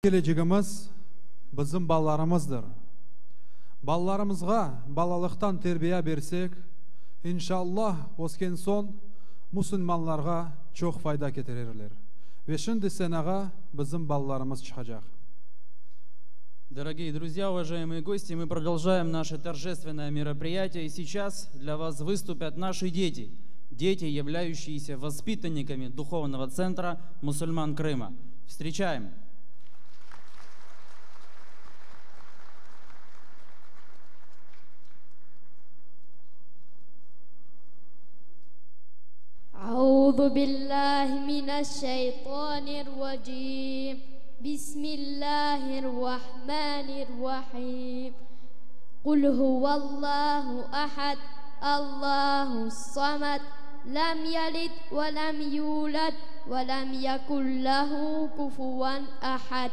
Kelecegimiz bizim balalarımızdır. Balalarımızğa balalıqtan terbiye bersek, inşallah, ösken soñ musulmanlarğa çoq fayda ketirerler. Ve şimdi sanağa bizim balalarımız çıqacaq. Дорогие друзья, уважаемые гости, мы продолжаем наше торжественное мероприятие. И сейчас для вас выступят наши дети. Дети, являющиеся воспитанниками Духовного центра «Мусульман Крыма». Встречаем! أعوذ بالله من الشيطان الرجيم بسم الله الرحمن الرحيم قل هو الله أحد الله الصمد لم يلد ولم يولد ولم يكن له كفوا أحد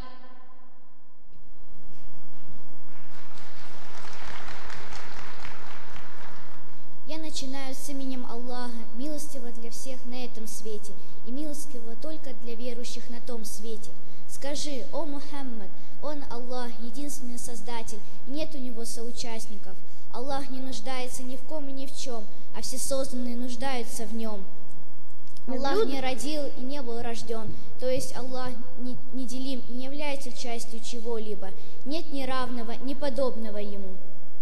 Я начинаю с именем Аллаха, милостивого для всех на этом свете и милостивого только для верующих на том свете. Скажи, о Мухаммад, Он Аллах, единственный Создатель, и нет у Него соучастников. Аллах не нуждается ни в ком и ни в чем, а все созданные нуждаются в Нем. Аллах не родил и не был рожден, то есть Аллах неделим и не является частью чего-либо. Нет ни равного, ни подобного Ему.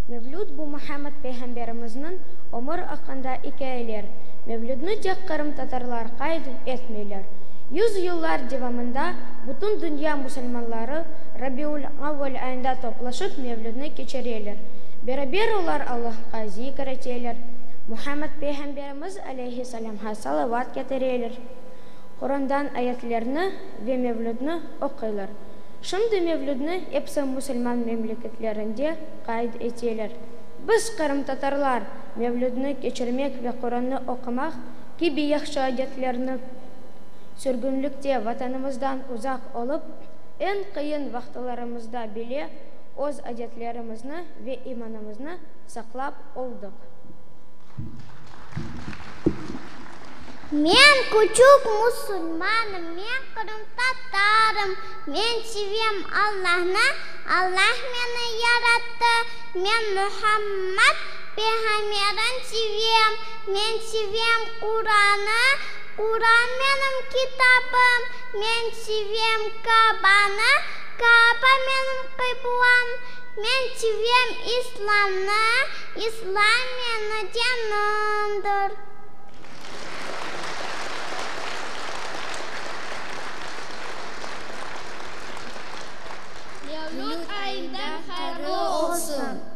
Mevlüt bu Muhammed peyğamberimizniñ ömür aqqında ikâyeler. Mevlütni tek qırımtatarlar qayd etmeyler. Yüz yıllar devamında bütün dünya musulmanları Rabiul-avval ayında toplaşıp Mevlütni keçireler. Beraber olar Allahqa zikr eteler, Muhammed peyğamberimiz aleyhi-selâmğa salavat ketireler, Qurandan ayetlerni ve Mevlütni oquylar. Şimdi Mevlütni episi musulman memleketlerinde qayd eteler. Biz, qırımtatarlar, Mevlütni keçirmek ve Qurannı oqumaq kibi yahşı adetlerni sürgünlikte, Vatanımızdan uzaq olıp, eñ qıyın vaqıtlarımızda bile öz adetlerimizni ve imanımıznı saqlap oldıq. Men küçük musulmanım, men qırımtatarım, men sevem Allahnı, Allah meni yarattı, men Muhammad peyğamberin sevem, men sevem Quranı, Quran menim kitabım, men sevem Kaabanı, Kaaba menim qiblam, men sevem İslamnı, İslam meni dinimdir. Mevlüt ayında hayırlı olsun!